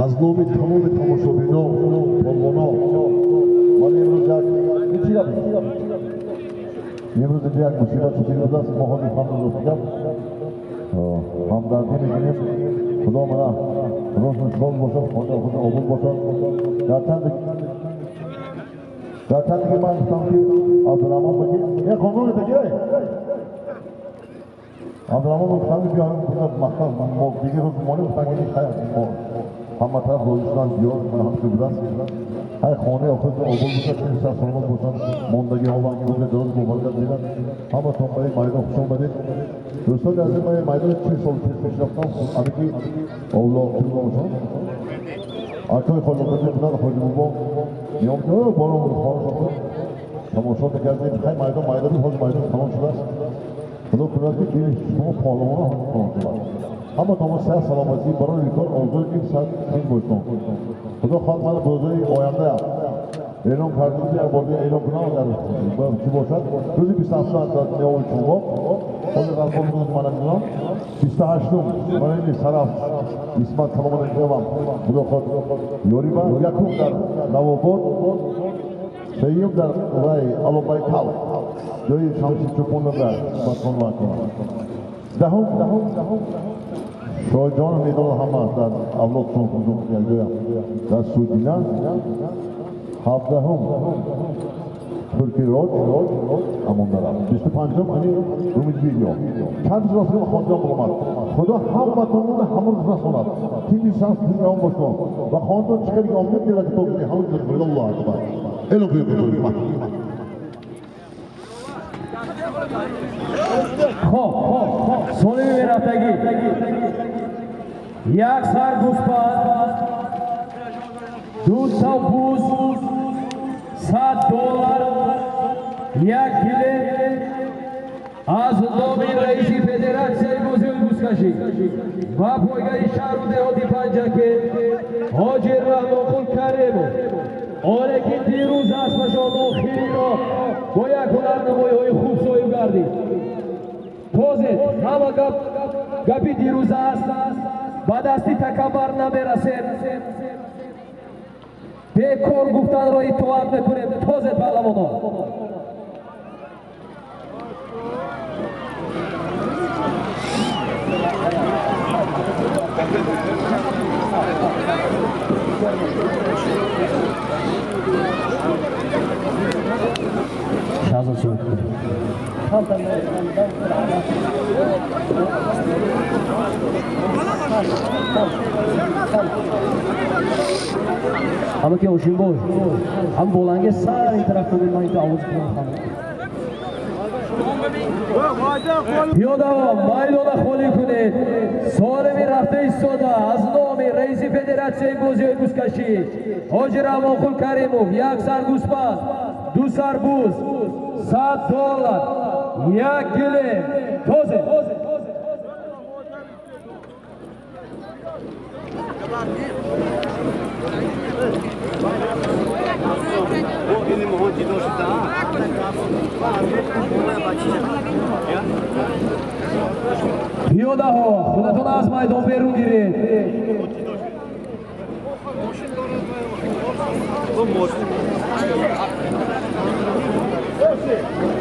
Аз номи тамоми тамошобино, полвоно, ман имрӯз як имрӯз як мусибат шуд будааст. Мо ҳозир фамрӯз гап ҳамдардӣ мекунем. Худо мана рӯзу шод бошад, хона худо обод бошад. Гарчанде ки ман гуфтам ки Абдураҳмон баки е хонон таки Абдураҳмон гуфтам ки биё мақсад мо дигар рӯз монем, гуфтам ки хайр, ҳама тараф розӣ шуданд, биёр ман ҳамчун будааст. Ҳай хонаи охир обод бошад, сар саломат бошанд, мондагиҳо ва рӯзи дароз муборакат бинанд. Ҳаматон ба ин майдон хуш омадед. Дӯстони азиз, ман ин майдони 40 сол пеш мешинохтам, амики овлоқ бошанд. Акои холиқоди буданд, Хоҷи Бобо меомд, боло хонашон тамошо мекардем. Хай майдон майдони ҳозир майдон тамом шудааст. Худо кунад ки дили шумо паҳлавона ҳам тамом шудааст. Ҳаматон сиҳат саломатӣ барои кор орзу ки сад тин бошед. Худо хоҳад ман рӯзҳои оянда эълон кардем, ки як бор дигар эълон кунам, агар чӣ бошад. Рӯзи 27 дар ниёви Чунғоқ, ҳозир ғалбон рӯз ман намедонам, 28-ум ман ини сараф Исмат Саломат Худо хоҳад ёрӣ ба якум дар Навобод, сеюм дар вай Алобайкал ҷои Шамси Чӯпонова Исматхон Вакон, даҳум Шоҳҷон медонад ҳама дар авлодшон якҷоя дар Судина, 17-ум Туркироҷ амондара, 25-ум ани Умид Видео. Чанд рӯз рост хонҷон баромад. Худо ҳаматонро ҳамон рӯз расонад. Тинҷи шанс тинҷ бошон ва хонҷон чӣ кади омед дилад то ҳамон рӯз. Аллоҳу акбар. Эълон кунед. Хоб, соли мерафтагӣ як сар гӯспанд, ду та буз, $100, як гиле аз номи раиси федератсияи бозиҳои бузкашӣ ва пойгаи шаҳру деҳоти Панҷакент Ҳоҷи Раҳмонқул Каримов, оне ки дирӯз аспашон охириро бо як ҳунарнамоиҳои хуб соҳиб гардид. Тозед, ҳама гап гапи дирӯза аст, ба дасти такаббар намерасем, бекор гуфтанро итоат мекунем. Тозед, паҳлавонон. Шаҳзод суҳбат кунед. Ҳама ки Ошимбой, ҳам боланге сар ин тараф кунед, ман инто овоз кунам. Пиёдаҳо майдона холӣ кунед. Солими рафта истода аз номи раиси федератсияи бозиҳои бузкашӣ Ҳоҷи Раҳмонқул Каримов як сар гӯспанд, ду сар буз, $100, як гилем. Тозе. Пиёдаҳо худатон аз майдон берун гиред.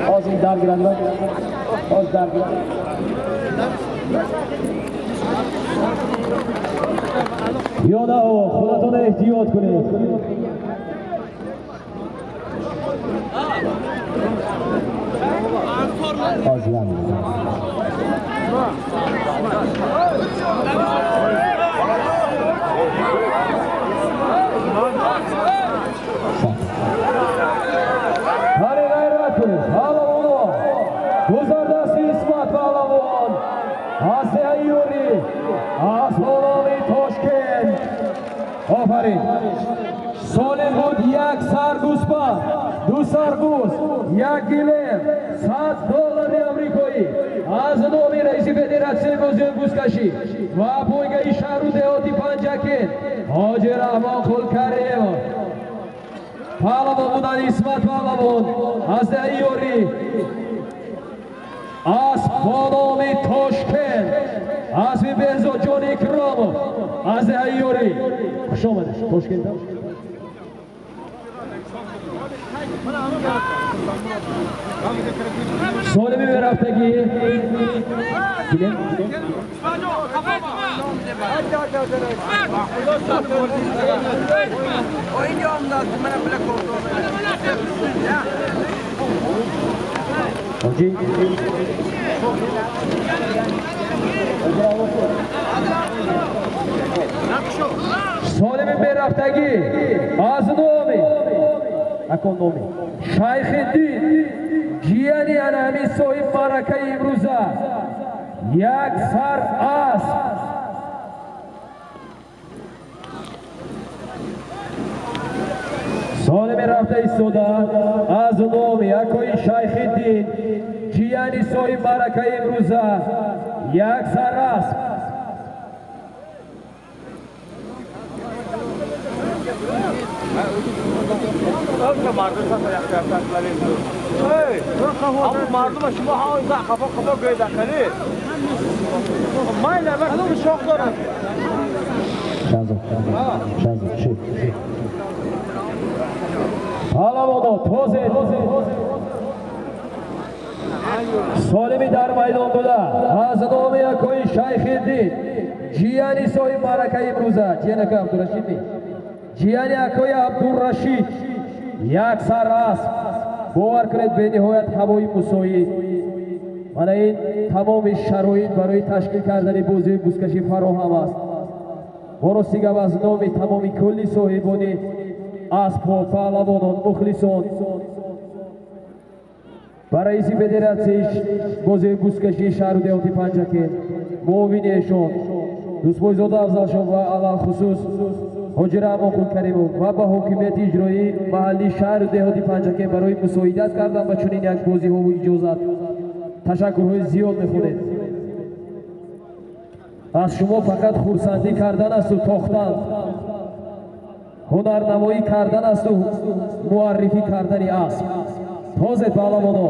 Ҳозир ин дар гиранд, ҳозир дар гиранд. Пиёдаҳо худатон эҳтиёт кунед. Ҳари ғайрат кунед, паҳлавоно. Гузардасти Исмат паҳлавон аз Юри аз Ҳололи Тошкент. Офарин. Солим буд як сар гӯспанд, ду сар буз, як гилем, $100. бозиҳои бузкашӣ ва пойгаи шаҳру деҳоти Панҷакент Ҳоҷи Раҳмонқул Каримов. Паҳлавон буданд Исмат паҳлавон аз деҳаи Ёрӣ, асп бо номи Тошкент, аспи Беҳзодҷон Икромов аз деҳаи Ёрӣ. Хуш омадед Тошкент. Солими мерафтагӣ солими мерафтагӣ аз номи акон номи Шайхиддин, ҷияни ана ҳамин соҳиб маъракаи имрӯза, як сар асп. Солими рафта истода аз номи акои Шайхиддин, ҷияни соҳиб маъракаи имрӯза, як сар асп. Мардум шумо хафо хафо гӯйдакарӣ майла вақт шоқ дорад. Паҳлавоно тозе солими дар майдон буда аз номи акои Шайхиддин, ҷияни соҳиб маъракаи имрӯза, ҷияни акои Абдурашид, ҷияни акои Абдурашид, як сар асп. Бовар кунед, бениҳоят ҳавои мусоид, мана ин тамоми шароит барои ташкил кардани бозиҳои бузкашӣ фароҳам аст. Бо рости гап аз номи тамоми кулли соҳибони аспҳо, паҳлавонон, мухлисон ба раиси федератсияи бозиҳои бузкашии шаҳру деҳоти Панҷакент, муовини эшон Дӯстбойзода Афзалшоҳ ва алалхусус Ҳоҷи Раҳмонқул Каримов ва ба ҳокимияти иҷроии маҳаллии шаҳру деҳоти Панҷакент барои мусоидат кардан ба чунин як бозиҳову иҷозат ташаккурҳои зиёд мехонед. Аз шумо фақат хурсандӣ кардан асту тохтан, ҳунарнамоӣ кардан асту муаррифӣ кардани асп. Тозед паҳлавоно.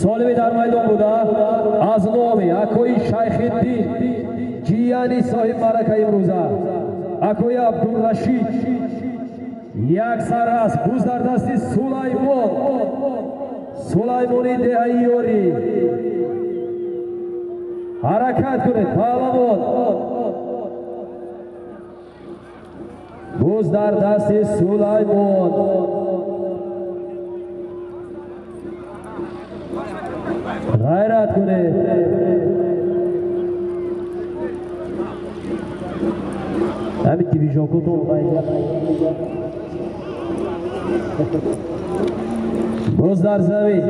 Солими дар майдон буда аз номи акои Шайхиддин, ҷияни соҳиб маъракаи имрӯза, акои Абдурашид, як сар асп. Буз дар дасти Сулаймон, Сулаймони деҳаи Ёрӣ. Ҳаракат кунед паҳлавон. Буз дар дасти Сулаймон. Ғайрат кунед. Ҳамин дивижокотон боз дар замин.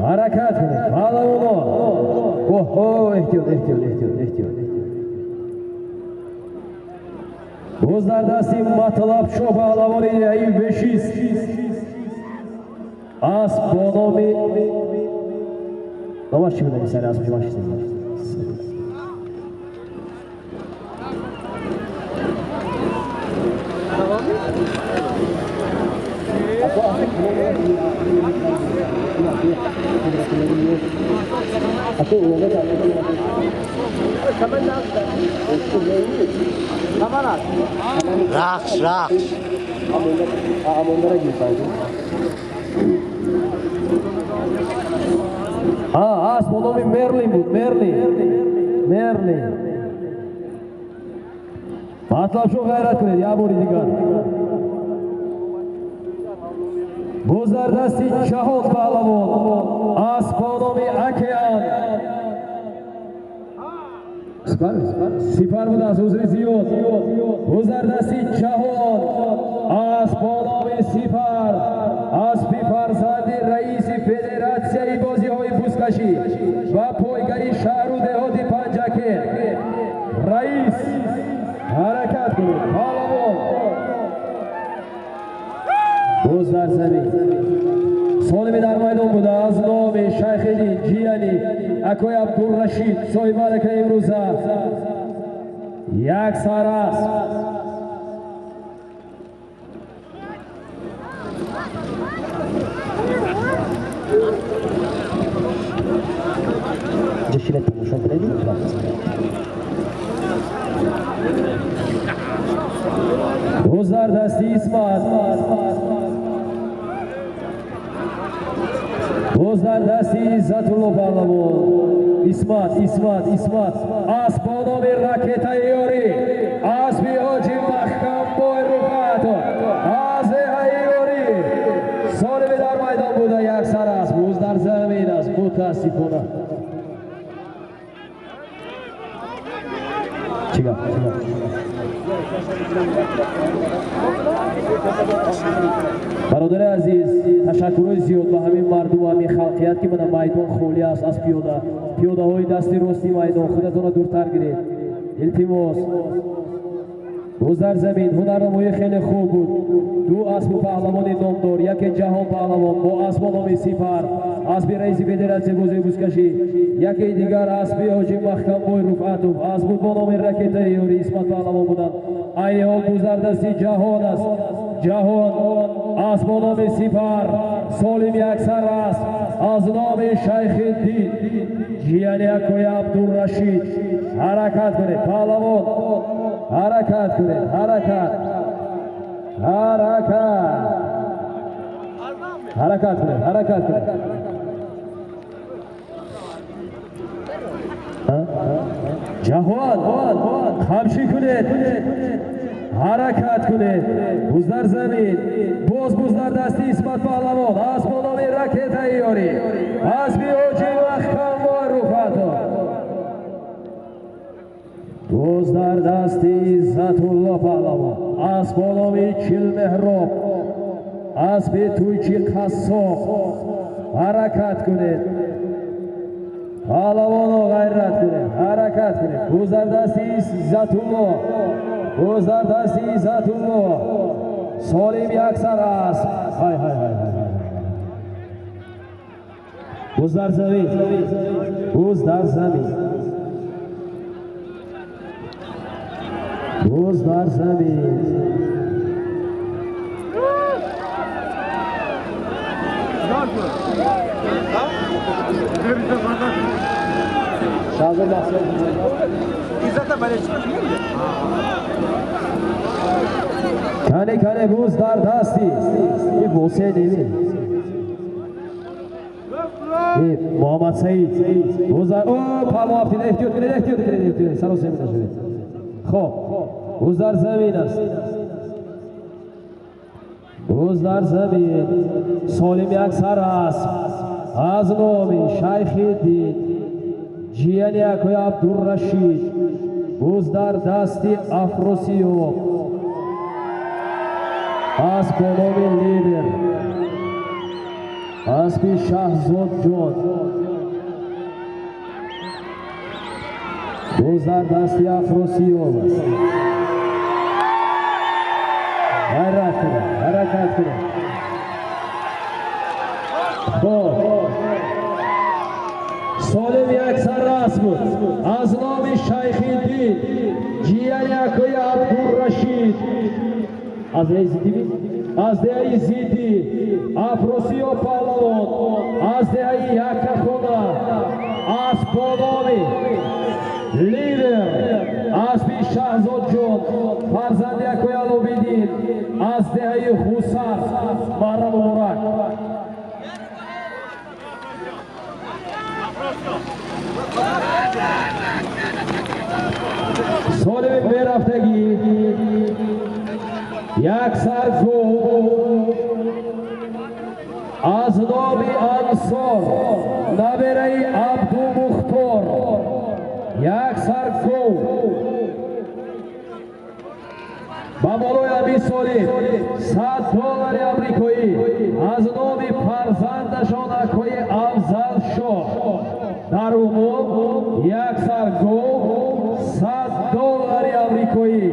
Ҳаракат кунед паҳлавоно. Оҳо, эҳтиёт, эҳтиёт, эҳтиёт, эҳтиёт. Боз дар дасти Матлабшо паҳлавони деҳаи Вешист, асп бо номи номаш чӣ буда? Сари асп номаш чӣ? Рахш, рахш. Асп бо номи Мерлин буд, Мерлин, Мерлин. Матлабшо ғайрат кунед як бори дигар. Боз дар дасти Ҷаҳон паҳлавон, асп бо номи Океан. Сипар будааст, узри зиёд. Боз дар дасти Ҷаҳон, асп бо номи Сипар, аспи фарзанди раиси федератсияи бозиҳои бузкашӣ ва пойгари шаҳру деҳоти Панҷакент Шайхиддин ҷияни акои Абдуррашид соҳиби малакаи имрӯза як сар аст. Ҷашина тамошо кунед. Боз дар дасти Исмат, боз дар дасти Иззатулло паҳлавон. Исмат, Исмат, Исмат, асп бо номи Ракетаи Ёрӣ, аспи ҳоҷи Маҳкамбой Руфатов аз деҳаи Ёрӣ солими дар майдон буда, як сар аст, боз дар замин аст, мутаассифона. Чӣ гап? Бародари азиз, ташаккурҳои зиёд ба ҳамин мардум ва ҳамин халқият, ки мана майдон холӣ аст аз пиёда. Пиёдаҳои дасти рости майдон худатонро дуртар гиред, илтимос. Боз дар замин ҳунарнамоӣ хеле хуб буд. Ду аспу паҳлавони номдор, яке Ҷаҳон паҳлавон бо аспо номи Сипар, аспи раиси федератсияи бозии бузкашӣ, яке дигар аспи ҳоҷи Маҳкамбой Руфъатов, асп буд бо номи Ракетаи Ёрӣ, Исмат паҳлавон буданд. Айни ҳол боз дар дасти Ҷаҳон аст. Ҷаҳон асп бо номи Сипар, солим яксар аст, аз номи Шайхиддин ҷияни акои Абдуррашид. Ҳаракат кунед паҳлавон, ҳаракат кунед, ҳаракат, ҳаракат, ҳаракат кунед, ҳаракат кунед. Ҷаҳон қамчӣ кунед, ҳаракат кунед. Боз дар замин, боз боз дар дасти Исмат паҳлавон, асп бо номи Ракетаи Ёрӣ, аспи ҳоҷи Маҳкамбой Руфатов. Боз дар дасти Иззатулло паҳлавон, асп бо номи Чилмеҳроб, аспи Тӯйчи Қассоб. Ҳаракат кунед паҳлавоно, ғайрат кунед, ҳаракат кунед. Боз дар дасти Иззатулло, боз дар дасти Иззатулло, солим яксар аст. Ҳай ҳай ҳай ҳай. Боз дар замин, боз дар замин, боз дар замин. Кане, кане, боз дар дасти и босе неви Муҳаммад Саид. Боз дар о паҳлавон афтида, эҳтиёт кунед, эҳтиёт кунед, эҳтиёт кунед, саросема нашавед. Хоб, боз дар замин аст, боз дар замин, солим як сар аст, аз номи Шайхиддин ҷияни акои Абдуррашид. Боз дар дасти Афросиёб, асп бо номи Лидер, аспи Шаҳзодҷон. Боз дар дасти Афросиёб аст. Ғайрат кунед, ҳаракат кунед. Хоб, солим яксар аст буд, аз номи Шайхиддин ҷияни акои Абдуррашид, аз деҳаи Зидӣ, аз деҳаи Зидӣ Афросиёб паҳлавон, аз деҳаи Яккахона асп бо номи Лидер, аспи Шаҳзодҷон фарзанди акои Аловиддин, аз деҳаи Ҳусар. Маҳрам муборак. Солими мерафтагӣ як сар гов аз номи Ансор набераи Абдумухтор, як сар гов ба болои Аби Солим 100 доллари амрикоӣ аз номи фарзандашон акои Афзалшоҳ. Дар умум як сар гов 100 доллари амрикоӣ.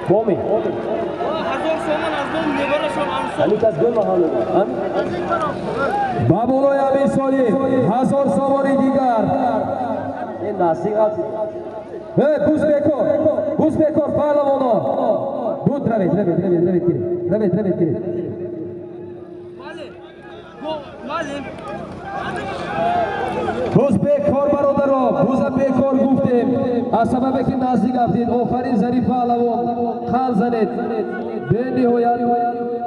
Боми. Ба болои ҳамин соли 1000 сомони дигар. Буз бекор, буз бекор, паҳлавоно. Буд равед, равед, равед, равед гиред, равед, равед гиред. Буз бекор, бародаро, буза бекор гуфтем. Аз сабабе ки наздик афтид. Офарин Зариф паҳлавон, қанд занед. Бениҳоят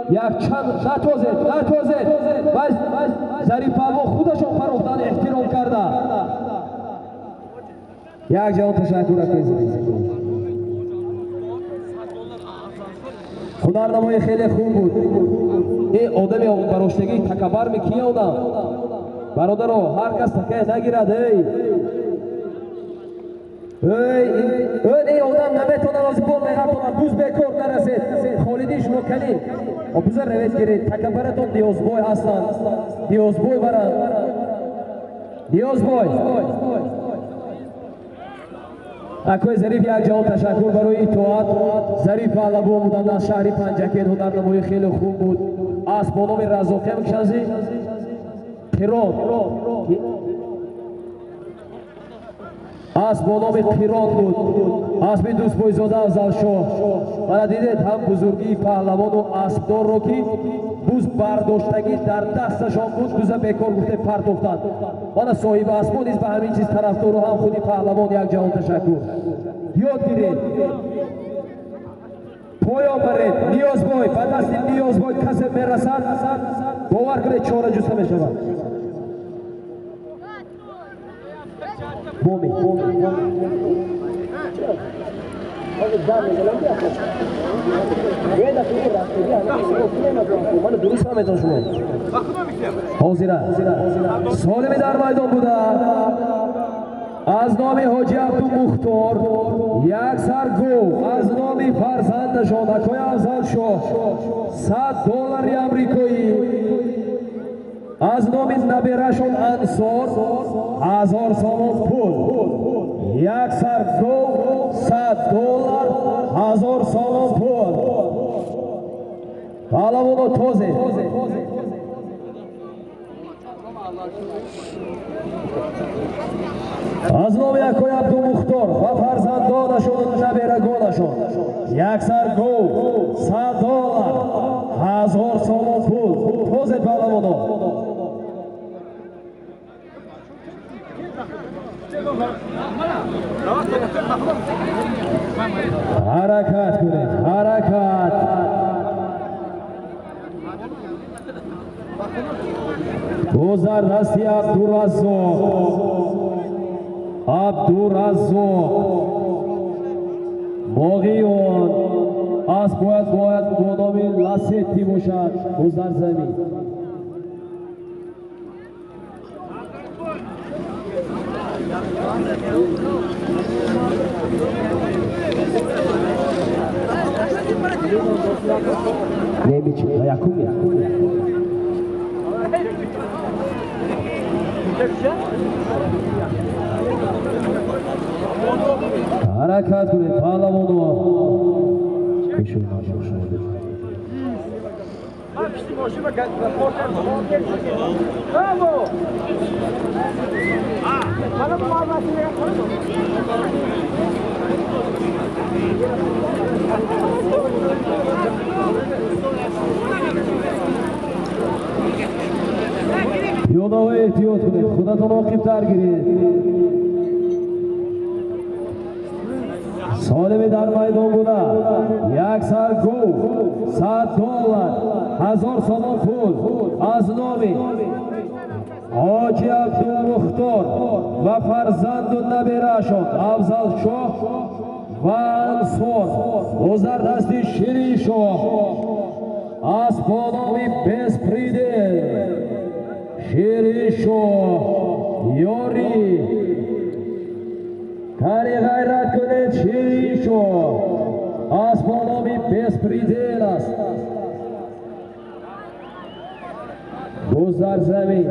якчанд натозед, натозед. Зариф паҳлавон худашон фарохтан эҳтиром карда. Як ҷавон ташаккур акои Зариф. Ҳунарнамои хеле хуб буд. Ин одами бароштагӣ такаббар мекия одам. Бародаро, ҳар кас такая нагирад. Эй эй эй, ин одам наметонад аз бол меғалтонад. Буз бекор нарасед. Холидӣ шумо калин. Буза равед гиред. Такаббаратон Ниёзбой ҳастанд. Ниёзбой баранд. Ниёзбой. Акои Зариф як ҷавон ташаккур барои итоат. Зариф паҳлавон буданд аз шаҳри Панҷакент. Ҳунарнамои хеле хуб буд. Асп бо номи Раззоқия мекушанзи Қирон. Асп бо номи Қирон буд. Аспи Дӯстбойзода Афзалшоҳ. Мана дидед ҳам бузургии паҳлавону аспдорро, ки буз бардоштагӣ дар дасташон буд, буза бекор гуфте партофтанд. Мана соҳиби аспо низ ба ҳамин чиз тарафдору ҳам худи паҳлавон як ҷавон ташаккур. Ёд гиред, поён баред. Ниёзбой, ба дасти Ниёзбой касе мерасад, бовар кунед чора ҷуста мешавад. Боми, боми, боми. Дуруст фаҳметон шумо. Ҳозира солими дар майдон буда. Аз номи ҳоҷи Абдумухтор як сар гов, аз номи фарзандашон акои Афзалшоҳ 100 доллари амрикоӣ, аз номи наберашон Ансор 1000 сомон пул. Як сар гов, 100 доллар, 1000 сомон пул. Паҳлавоно тозе. Аз номи акои Абдумухтор ва фарзандонашону наберагонашон як сар гов, 100 доллар, 1000 сомон пул. Тозе паҳлавоно. Ҳаракат кунед, ҳаракат. Боз дар дасти Абдураззоқ. Абдураззоқ Моғиён. Асп бояд бо номи Ласетти бошад. Боз дар замин. Немичи, якум. Ҳаракат кунед паҳлавоно. Пиёдаҳо эҳтиёт кунед, худатон оқибтар гиред. Солими дар майдон буда як сар гов, 100 доллар, 1000 сомон пул аз номи ҳоҷи Абдумухтор ва фарзанду набераашон Афзалшоҳ ва Ансор. Боз дар дасти Шириншоҳ асп бо номи Беспредел. Шириншоҳ ёрӣ кари ғайрат кунед. Шириншоҳ асп бо номи Беспредел аст. Боз дар замин.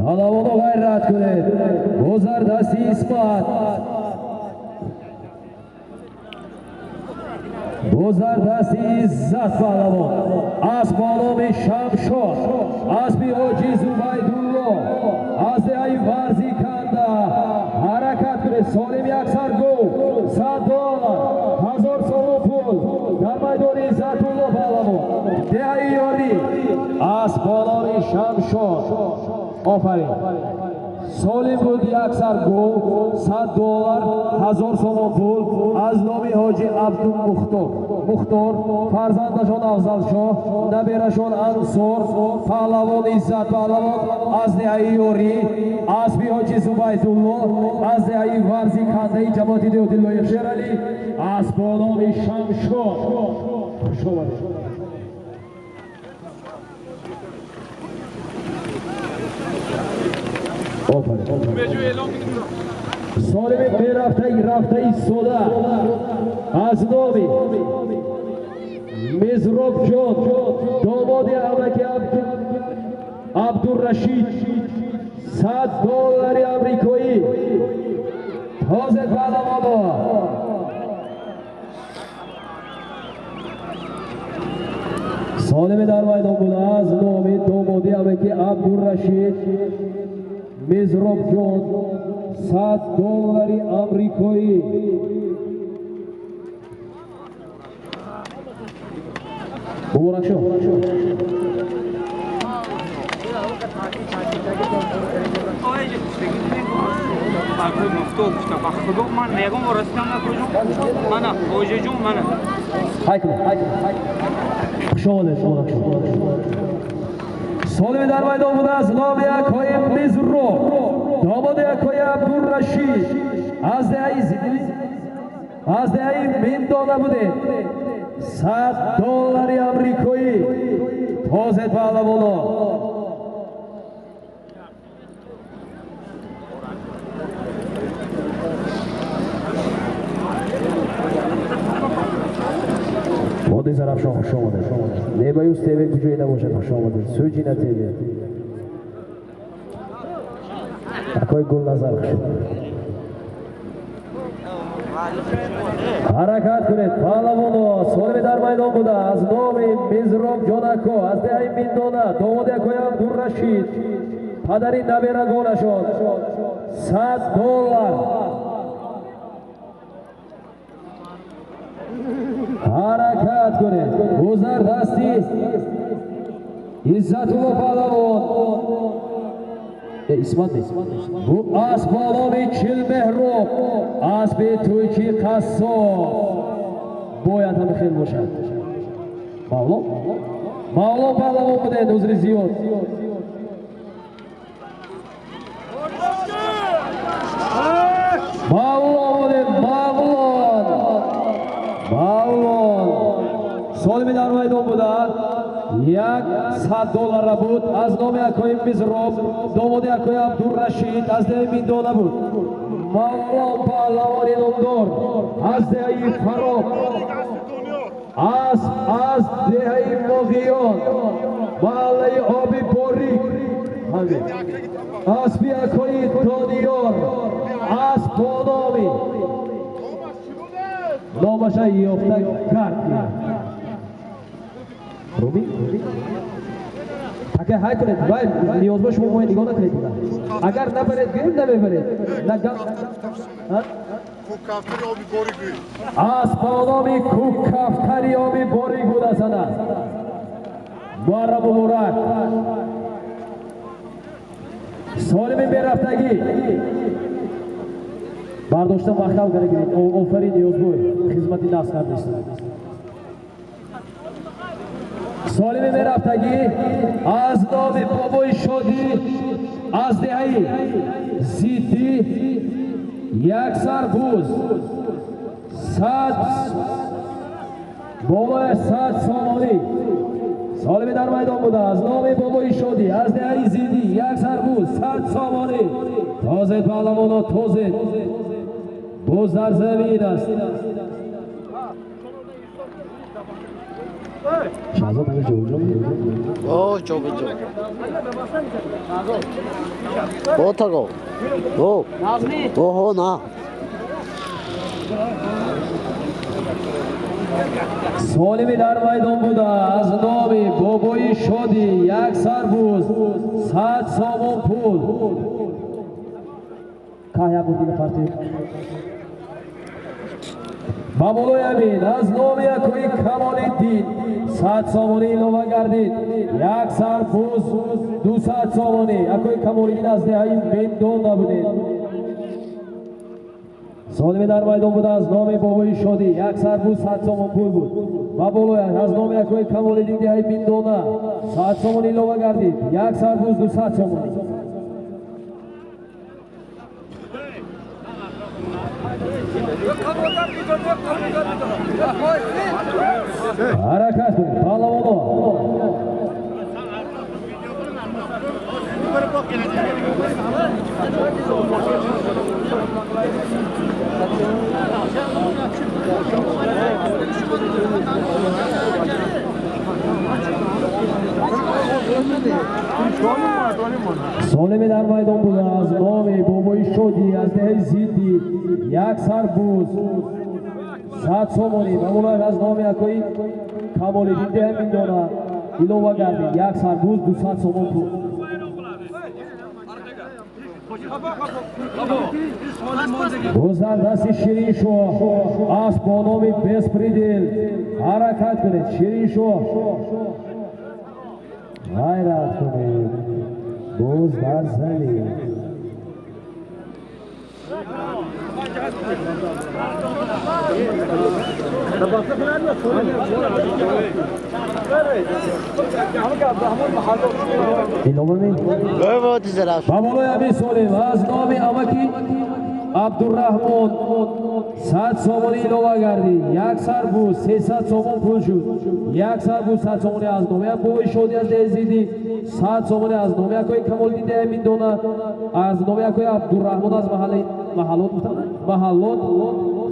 Паҳлавоно ғайрат кунед. Гузар дасти Исмат. Гузар дасти Иззат паҳлавон. Асп ба номи Шамшод, аспи Ҳоҷи Зубайдулло, аз деҳаи Варзи Канда. Ҳаракат кунед. Солим як сар гов, 100 доллар, 1000 сомон пул дар майдони Иззатулло паҳлавон. Деҳаи Ёрӣ, асп ба номи Шамшод. Офарин. Солим буд як сар гов, 100 доллар, 1000 сомон пул аз номи Ҳоҷи Абдумухтор. Мухтор, фарзандашон Афзалшоҳ, наберашон Ансор, паҳлавон Иззат паҳлавон аз деҳаи Ёрӣ, аспи Ҳоҷи Зубайдулло аз деҳаи Варзи Кандаи ҷамоати деҳоти Лоиқ Шералӣ, асп бо номи Шамшод. Хуш омадед. Солими мерафтаи рафта истода аз номи Мизробҷон, домоди амаки Абдуррашид, 100 доллари амрикоӣ. Тоза паҳлавоно. Солими дар майдон буда аз номи домоди амаки Абдуррашид Мизробҷон, 100 доллари амрикоӣ. Муборак шо. Хуш омадед, муборак шо. Солими дар майдон буда аз номи акои Мизроб, домоди акои Абдуррашид, аз деҳаи Миндона будед. 100 доллари амрикоӣ. Тоза паҳлавоно. Води Зарафшон, хуш омадед. Небаюз ТВ куҷое набошад, хуш омадед. Суҷина ТВ. Акои Гулназар, хуш омадед. Ҳаракат кунед паҳлавоно. Солими дар майдон буда аз номи Мизроб Ҷонако, аз деҳаи Миндона, домоди акои Абдуррашид, падари наберагонашон, 100 доллар. Ҳаракат кунед. Гузар дасти Иззатулло паҳлавон. Исмат нест. Бу асп ба номи Чилмеҳроб, аспи тӯйчи қассоб. Бояд ҳам хел бошад. Мавло? Мавло паҳлавон будед, узри зиёд. Мавло будед, Мавлон. Мавлон. Солими дар майдон буданд. 100 доллар буд аз номи акои Мизроб, домоди акои Абдуррашид, аз деҳаи Миндона буд. Мавлон паҳлавони номдор аз деҳаи Фароб, аз деҳаи Моғиён, маҳаллаи Оби Борик, аспи акои Дониёр, асп бо номи номаша ёфта кард. Руми? Ака ҳай кунед, вай ниёз ба шумо моя нигоҳ накунед. Агар набаред, гӯем намебаред. Асп бо номи Кӯккафтари Оби Борик буда сана. Муаррам муборак. Солими мерафтагӣ. Бардошта маҳкам карда гиред. Офарин ниёзбой, хизмати нафс кардааст. Солими мерафтагӣ аз номи бобои Шодӣ, аз деҳаи Зиддӣ, як сар буз, 100 болоя 100 сомонӣ, Солими дар майдон буда аз номи бобои Шодӣ аз деҳаи Зидӣ як сарбуз 100 сомонӣ. Тозед паҳлавоно, тозед. Буз дар замин аст. Шаҳзод ҳамин ҷобиҷо? О, ҷобиҷо. О, таго. О. Оҳо, на. Солими дар майдон буда аз номи бобои Шодӣ як сарбуз 100 сомон пул. Кая буд дига партид. Ба болои амин аз номи акои Камолиддин 100 сомонӣ илова гардид. Як сарбуз 200 сомонӣ. Акои Камолиддин аз деҳаи Мендон набудед. Солими дар майдон буда аз номи бобои Шодӣ як сарбуз 100 сомон пул буд. Ба болояш аз номи акои Камолиддин деҳаи Миндона 100 сомонӣ илова гардид. Як сарбуз 200 сомонӣ. Ҳаракат кунед паҳлавоно. Солими дар майдон буда аз номи бобои Шодӣ аз деҳаи Зиддӣ як сарбуз 100 сомонӣ. Ба болояш аз номи акои Камолиддин деҳаи Миндона илова гардид. Як сарбуз 200 сомон пул. Буз дар дасти Шириншоҳ аст бо номи Беспредел. Ҳаракат кунед Шириншоҳ, ғайрат кунед. Буз дар замин. Илова ми? Ба болои амин Солим аз номи амаки Абдурраҳмон 100 сомонӣ илова гардид. Як сарбуз 300 сомон пул шуд. Як сарбуз 100 сомонӣ аз номи бобои Шодӣ аз деҳаи Зидӣ, 100 сомонӣ аз номи акои Камолиддин деҳаи Миндона, аз номи акои Абдурраҳмон аз маҳаллаи Маҳаллот Маҳаллот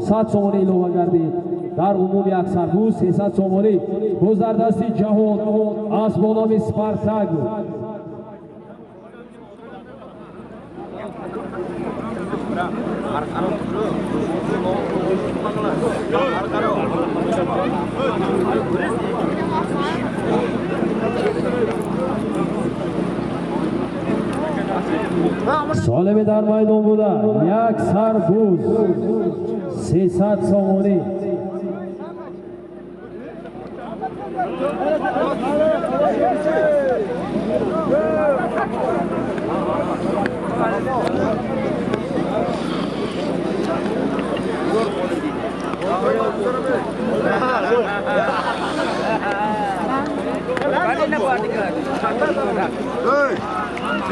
100 сомонӣ илова гардид. Дар умум як сарбуз 300 сомонӣ. Буз дар дасти Ҷаҳон аст бо номи Спартак. Солими дар майдон буда як сарбуз 300 сомонӣ.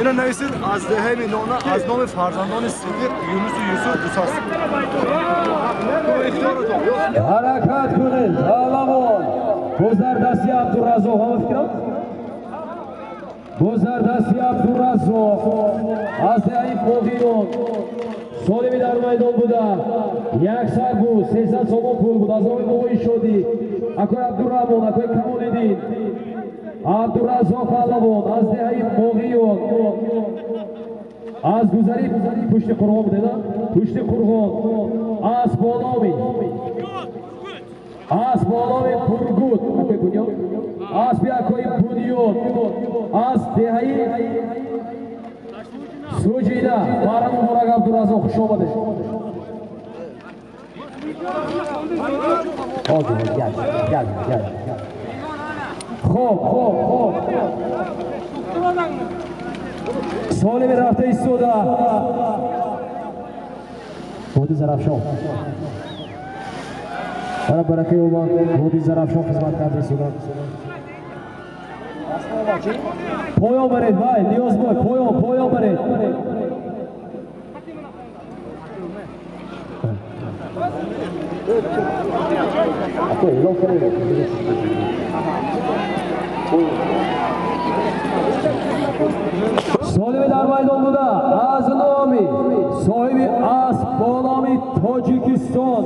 Ина нависед аз деҳаи Миндона аз номи фарзандони Сидиқ Юнусу Юсуф 200. Ҳаракат кунед паҳлавон. Буз дар дасти Абдураззоқ. Ҳама фикрам? Буз дар дасти Абдураззоқ аз деҳаи Боғиён. Солими дар майдон буда як сарбуз 300 сомон пул буд аз номи бобои Шодӣ, акои Абдурраҳмон, акои Камолиддин. Абдураззоқ паҳлавон аз деҳаи Боғиён аз гузари пушти қурғон будед, пушти қурғон аз бо номи Бургут, акои Бунёд, аспи акои Бунёд аз деҳаи Суҷина. Бара муборак Абдураззоқ, хуш омадед. Хоб, хоб, хоб. Солими рафта истода Води Зарафшон. Бара баракаи омад Води Зарафшон хизмат карда истода. Поён баред, вай, Ниёзбой, поён, поён баред. Солими дар майдон буда аз номи соҳиби асп бо номи Тоҷикистон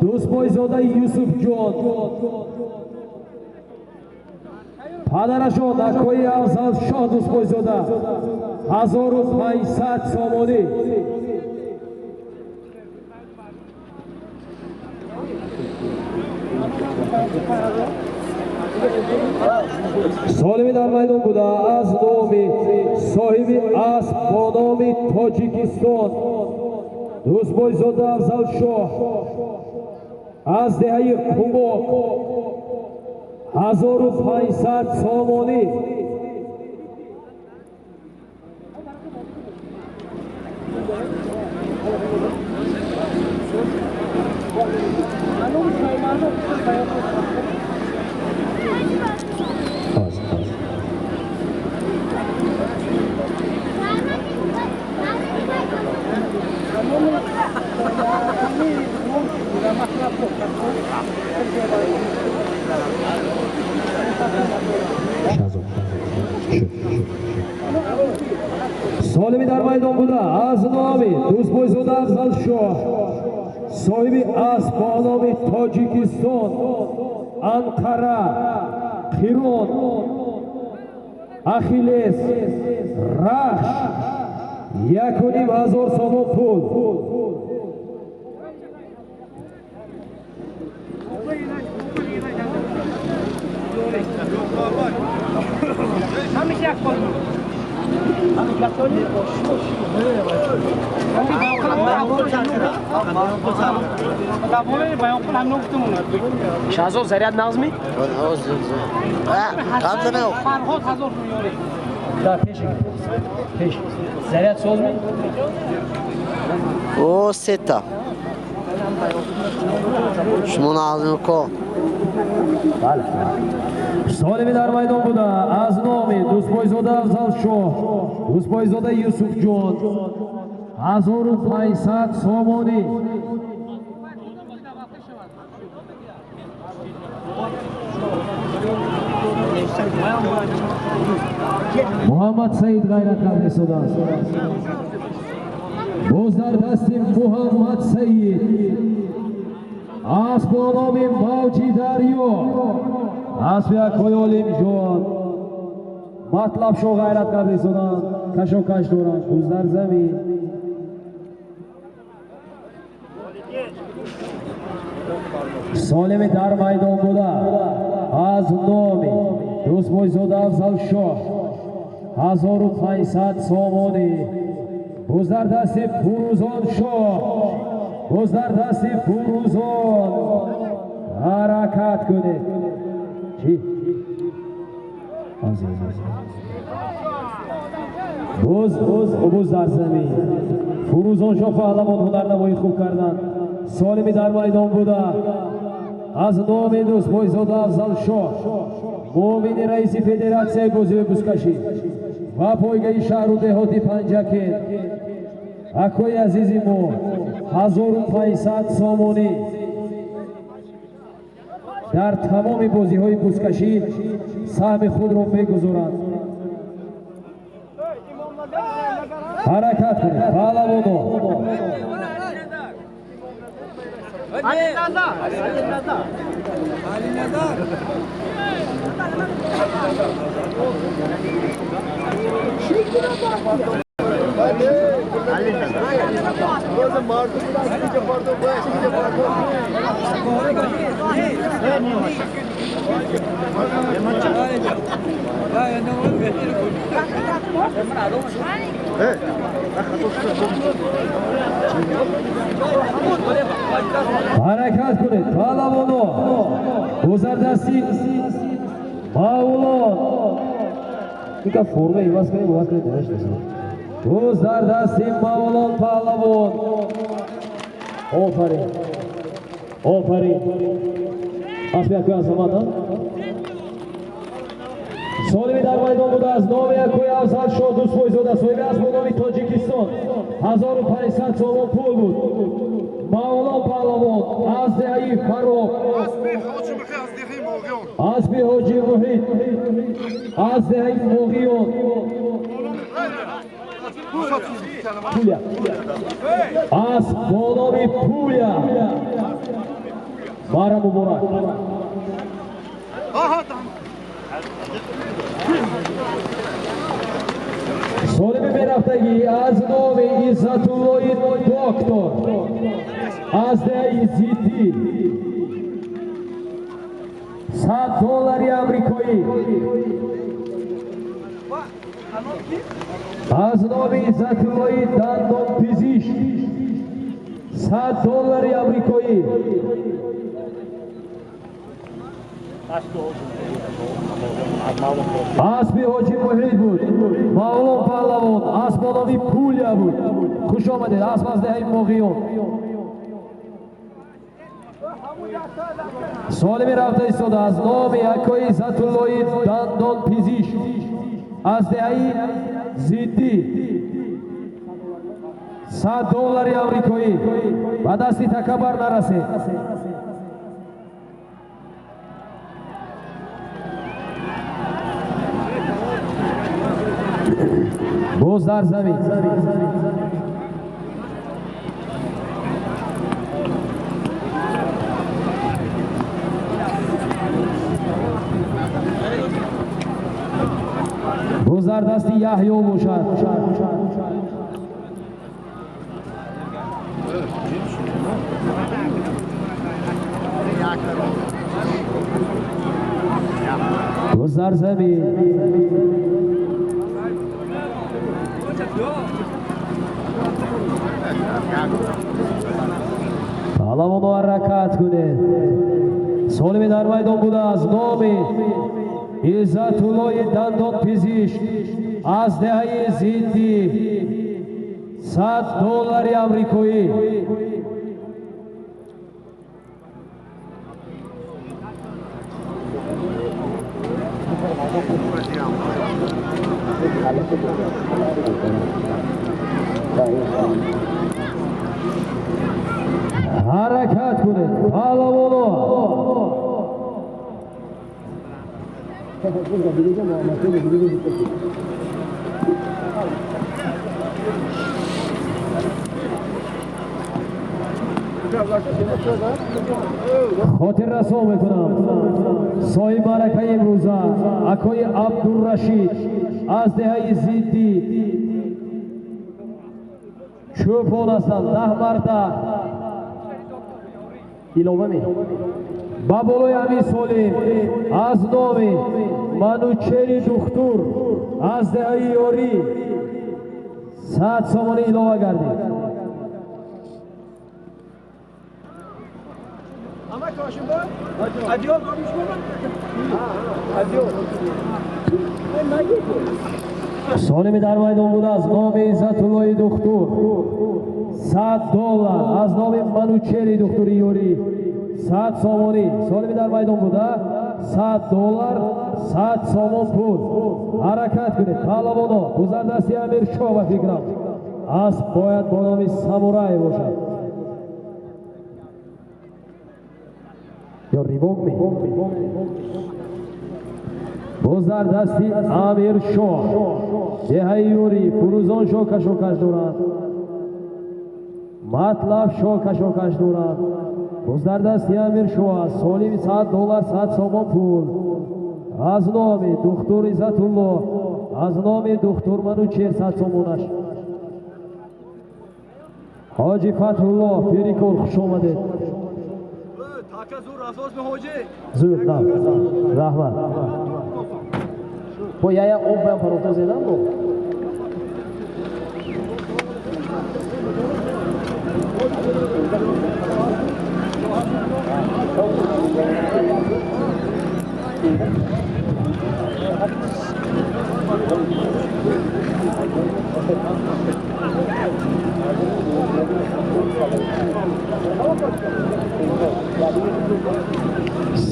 Дӯстбойзода Юсуфҷон, падарашон акои Афзалшоҳ Дӯстбойзода 1500 сомонӣ. Солими дар майдон буда аз номи соҳиби асп бо номи Тоҷикистон Дӯстбойзода Афзалшоҳ аз деҳаи Қумоқ 1500 сомонӣ. Солими дар майдон буда аз номи Дӯстбойзода Афзалшоҳ соҳиби асп бо номи Тоҷикистон Анқара, Қирон, Ахиллес, Рахш 1500 сомон пул. Шаҳзод заряд нағзми? Пеш. Заряд созми? О, сета. Шумо нағзми ко. Солими дар майдон буда аз номи Дӯстбойзода Афзалшоҳ, Дӯстбойзода Юсуфҷон 1500 сомонӣ. Муҳаммад Саид ғайрат карда истодааст. Боз дар дасти Муҳаммад Саид асп бо номи Мавҷи Дарё, аспи акои Олимҷон. Матлабшо ғайрат карда истоданд, кашокаш доранд. Боз дар замин солими дар майдон буда аз номи Дӯстбойзода Афзалшоҳ 1500 сомонӣ. Боз дар дасти Фурӯзоншоҳ, боз дар дасти Фурӯзон. Ҳаракат кунед. Чӣ? Боз боз боз дар замин Фурӯзоншоҳ паҳлавон ҳунарнамоӣ хуб карданд. Солими дар майдон буда аз номи Дӯстбойзода Афзалшоҳ, муовини раиси федератсияи бозиҳои бузкашӣ ва пойгаи шаҳру деҳоти Панҷакент, акои азизи мо 1500 сомонӣ. Дар тамоми бозиҳои бузкашӣ саҳми худро мегузоранд. Ҳаракат кунед паҳлавоно. Ҳаракат кунед паҳлавоно. Бозардасти Мавлон. Ика форма иваз кунед, бовар кунед, намешиносам. Боз дар дасти Мавлон паҳлавон. Офарин, офарин. Аспи акои Азамат, солими дар майдон буда аз номи акои Афзалшоҳ Дӯстбойзода соҳиби асп бо номи Тоҷикистон 1500 сомон пул буд. Мавлон паҳлавон аз деҳаи Фарох. Асби Ҳоҷи Муҳит аз деҳаи Моғиён Пуля. Асп бо номи Пуля. Бара муборак. Солими мерафтагӣ аз номи Иззатуллои доктор аз деҳаи Зиддӣ 100 доллари амрикоӣ. Аз номи Иззатуллои дандонпизишк 100 доллари амрикоӣ. Асби Ҳоҷи Муҳит буд. Мавлон Паҳлавон асп бо номи Пуля буд. Хуш омадед. Асп аз деҳаи Моғиён. Солими рафта истода аз номи акои Иззатуллои дандонпизишк аз деҳаи Зиддӣ 100 доллари амрикоӣ. Ба дасти такабар нарасед. Боз дар замин. Боз дар дасти Яҳё бошад. Боз дар замин. Паҳлавоно ҳаракат кунед. Солими дар майдон буда аз номи Иззатуллои дандонпизишк аз деҳаи Зиддӣ 100 доллари амрикоӣ. Ҳаракат кунед паҳлавоно. Хотиррасон мекунам соҳиби маъракаи имрӯза акои Абдуррашид аз деҳаи Зиддӣ чӯпон ҳастанд. 10 марта илова ме ба болои ҳамин солим аз номи Манучери духтур аз деҳаи Ёрӣ 100 сомонӣ илова гардид. Солими дар майдон буда аз номи Иззатуллои духтур 100 доллар аз номи Манучери духтури Ёрӣ 100 сомонӣ. Солими дар майдон буда 100 доллар 100 сомон пул. Ҳаракат кунед паҳлавоно. Гузар дасти Амиршоҳ ба фикрам. Асп бояд бо номи Самурай бошад. Ё ривок ме? Боз дар дасти Амиршоҳ деҳаи Ёрӣ Фурӯзон шоҳ кашокаш дорад. Матлаб шоҳ кашокаш дорад. Боз дар дасти Амиршоҳ аст. Солими 100 доллар 100 сомон пул аз номи духтур Иззатулло аз номи духтур Манучер 100 сомонаш. Ҳоҷи Фатҳулло Пирикор хуш омадед. Зур, на, раҳмат. Бо яя об баям парохта зедам бо.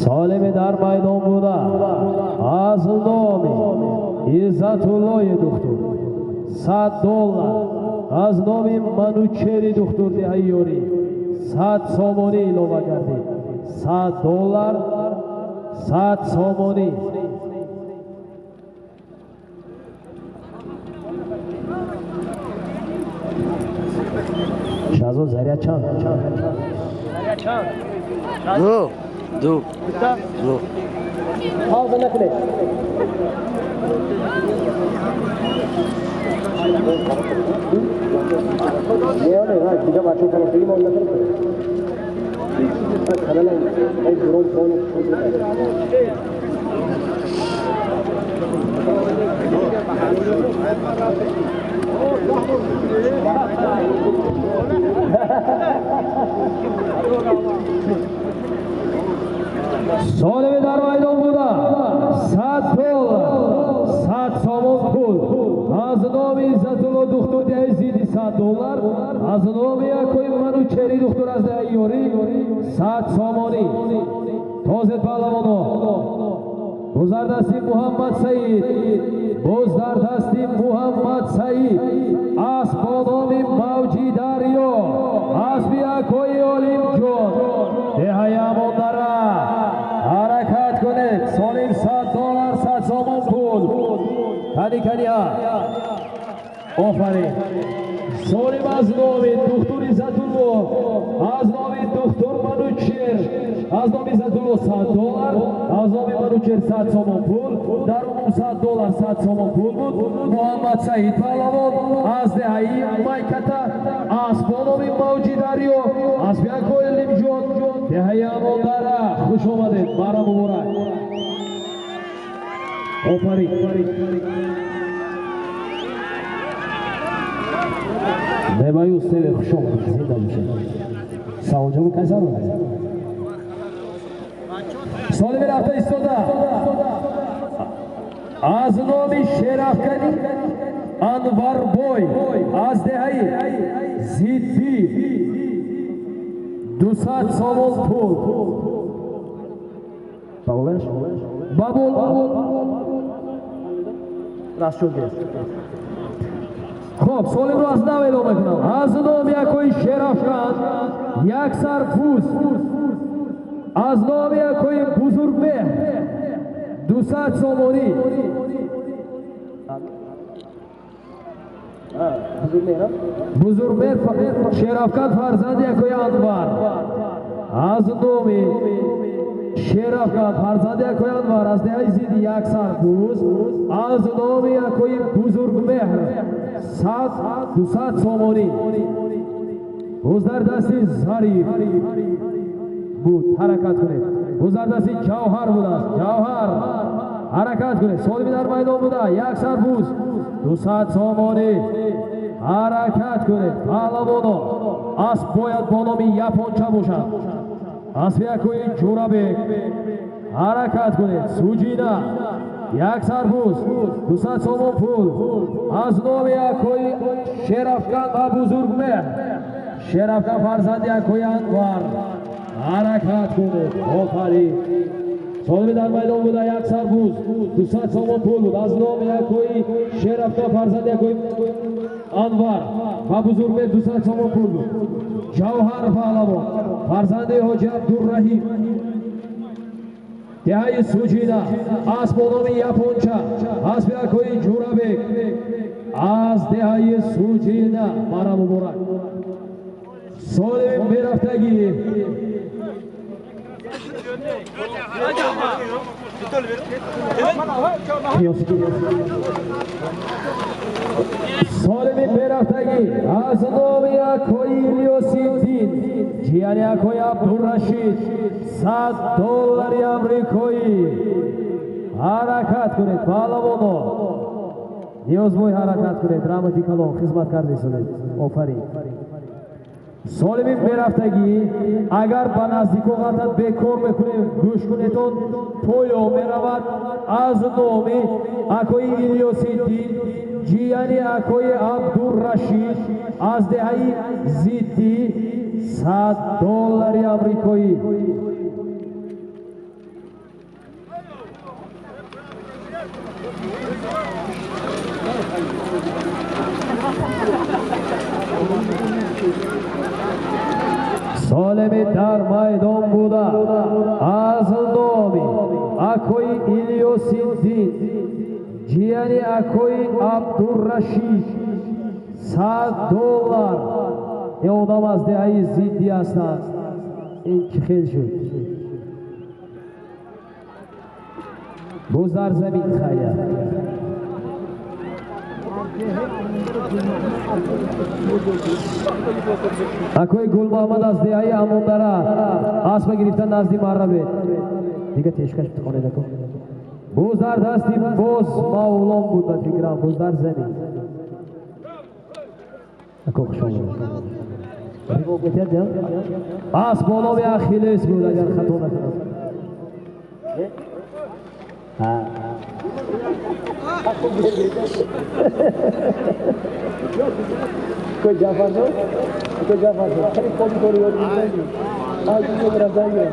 Солими дар майдон буда аз номи Иззатуллои духтур 100 доллар аз номи Манучери духтур деҳаи Ёрӣ 100 сомонӣ илова гардид. 100 доллар 100 сомонӣ. Шаҳзод заряд чанд? Ду. Ду. Ду. Пауза накунед. Солими дар майдон буда 100 доллар, 100 сомон пул. Аз номи Иззатулло духтур деҳаи зиди 100 доллар, аз номи якои Манучери духтур аз деҳаи Ёрӣ 100 сомонӣ. Тозед паҳлавоно. Боз дар дасти Муҳаммад Саид, боз дар дасти Муҳаммад Саид асп бо номи Мавҷи Дарё, аспи якои Олимҷон, деҳаи Амондара. Ҳаракат кунед. Солим 100 доллар, 100 сомон пул. Кани кани ҳа. Офарин. Солим аз номи духтур Иззатулло, аз номи духтур Манучер, аз номи Иззатулло 100 доллар, аз номи Манучер 100 сомон пул. Дар умум 100 доллар, 100 сомон пул буд. Муҳаммад Саид паҳлавон аз деҳаи Майката, асп бо номи Мавҷи Дарё, аспи акои Олимҷон, деҳаи Амондара. Хуш омадед, бара муборак. Офарин. Мебаюс ТВ хуш омадед, зинда бошед. Саволҷавоб кайсар омадед? Солими рафта истода аз номи Шерафкани Анварбой аз деҳаи Зиддӣ 200 сомон пул. Бабол Расчёт гирифт. Хоб, солимро аз нав эълон мекунам. Аз номи якои Шерафкан як сар буз, аз номи якои Бузургмеҳр 200 сомонӣ. Бузургмеҳр Шерафкан фарзанди якои Анвар. Аз номи Шерафкан фарзанди якои Анвар аз деҳаи Зиди як сар буз, аз номи якои Бузургмеҳр 200 сомонӣ. Боз дар дасти Зариф буд, ҳаракат кунед. Боз дар дасти Ҷавҳар будааст. Ҷавҳар ҳаракат кунед. Солими дар майдон буда як сар буз, 200 сомонӣ. Ҳаракат кунед паҳлавоно. Асп бояд бо номи Японча бошад. Аспи якои Ҷурабек. Ҳаракат кунед. Суҷина як сар буз, 200 сомон пул. Аз номи якои Шерафкан ва Бузургмеҳр, Шерафкан фарзанди якои Анвар. Ҳаракат кунед. Офарин. Солими дар майдон буда як сар буз, 200 сомон пул буд. Аз номи якои Шерафкан фарзанди якои Анвар ва Бузургмеҳр 200 сомон пул буд. Ҷавҳар паҳлавон фарзанди Ҳоҷи Абдурраҳим, деҳаи Суҷина, асп бо номи Японча, аспи акои Ҷурабек аз деҳаи Суҷина. Бара муборак. Солими мерафтагӣ солими мерафтагӣ аз номи акои Илёсиддин, ҷияни акои Абдурашид 100 доллари амрикоӣ. Ҳаракат кунед паҳлавоно. Ниёзбой ҳаракат кунед. Раҳмати калон, хизмат кардесонед. Офарин. Солими мерафтагӣ агар ба наздико ғалтад бекор мекунем, гӯш кунедон, поё меравад. Аз номи акои Илёсиддин, ҷияни акои Абдурашид аз деҳаи Зиддӣ 100 доллари амрикоӣ. Солими дар майдон буда аз номи акои Илёсиддин, ҷияни акои Абдуррашид, $100. Ин одам аз деҳаи зиддӣ ҳастанд. Ин чӣ хел шуд? Боз дар замин хая. Акои Гулмуҳаммад аз деҳаи Амондара аспа гирифта назди маррабед. Дига тешкаш битхонед ако. Боз дар дасти боз Мавлон буд ба фикрам, боз дар замин. Ако хуш омадед. Асп бо номи Ахиллес буд, агар хато накунам. Кој Џафар шуд? Кој Џафар шуд? Хеле коми кори ёд гирифтагӣ. Аз инҷо рафтагӣ.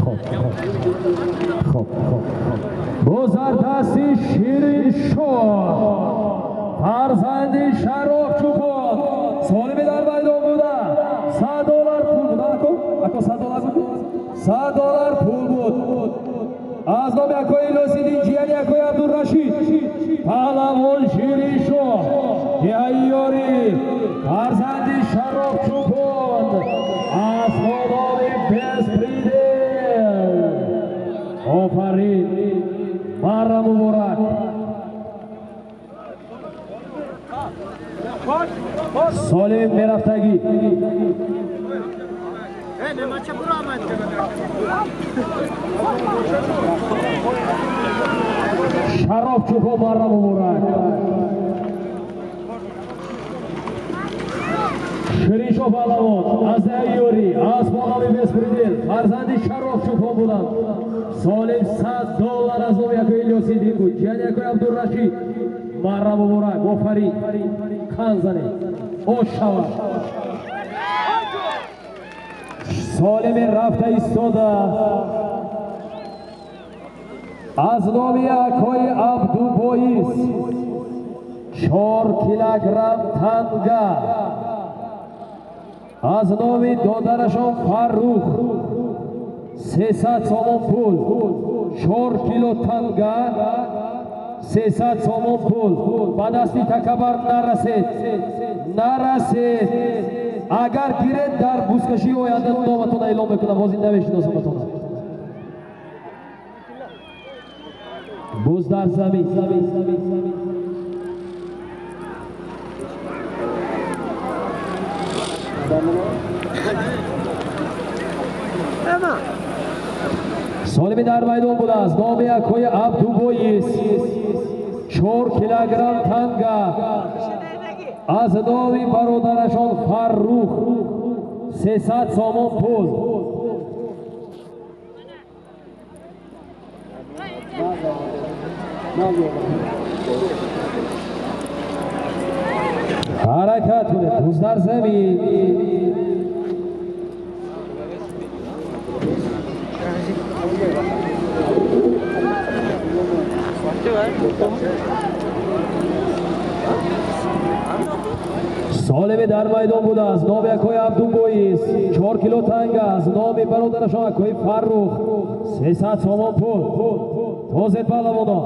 Хоб, хоб, хоб, хоб. Боз дар дасти Шириншоҳ, фарзанди Шароф Чӯпон, солими дар майдон буда, $100 пул буд. Ако, ако $100 буд? $100 пул буд. Аз номи акои Илёсиддин, ҷияни акои Абдуррашид, паҳлавон Шириншоҳ, деҳаи Ёрӣ, фарзанди Шароф Чӯпон, аз номи Беспредел. Офарин, марра муборак. Солим мерафтагӣ. Шароф Чӯпон, марра муборак. Шириншоҳ паҳлавон аз деҳаи Ёрӣ, аз номи Беспредел, фарзанди Шароф Чӯпон буданд. Солим $100 аз номи акои Илёсиддин буд, ҷияни акои Абдуррашид. Марра муборак, офарин. Қан занед, ош шавад. Солими рафта истода аз номи акои Абдубоис 4 килограмм танга, аз номи додарашон Фаррух 300 сомон пул, 4 кило танга, 300 сомон пул. Ба дасти такабар нарасед, нарасед. Агар гиред, дар бузкашии оянда номатона эълон мекунам, ҳозир намешиносаматона. Буз дар замин. Солими дар майдон будааст номи акои Абдубоис, 4 килограмм танга, аз номи бародарашон Фаррух 300 сомон пул. Ҳаракат кунед, буз дар замин. Солими дар майдон будааст номи акои Абдубоис, 4 кило танга, аз номи бародарашон акои Фаррух 300 сомон пул. Тозед паҳлавонон.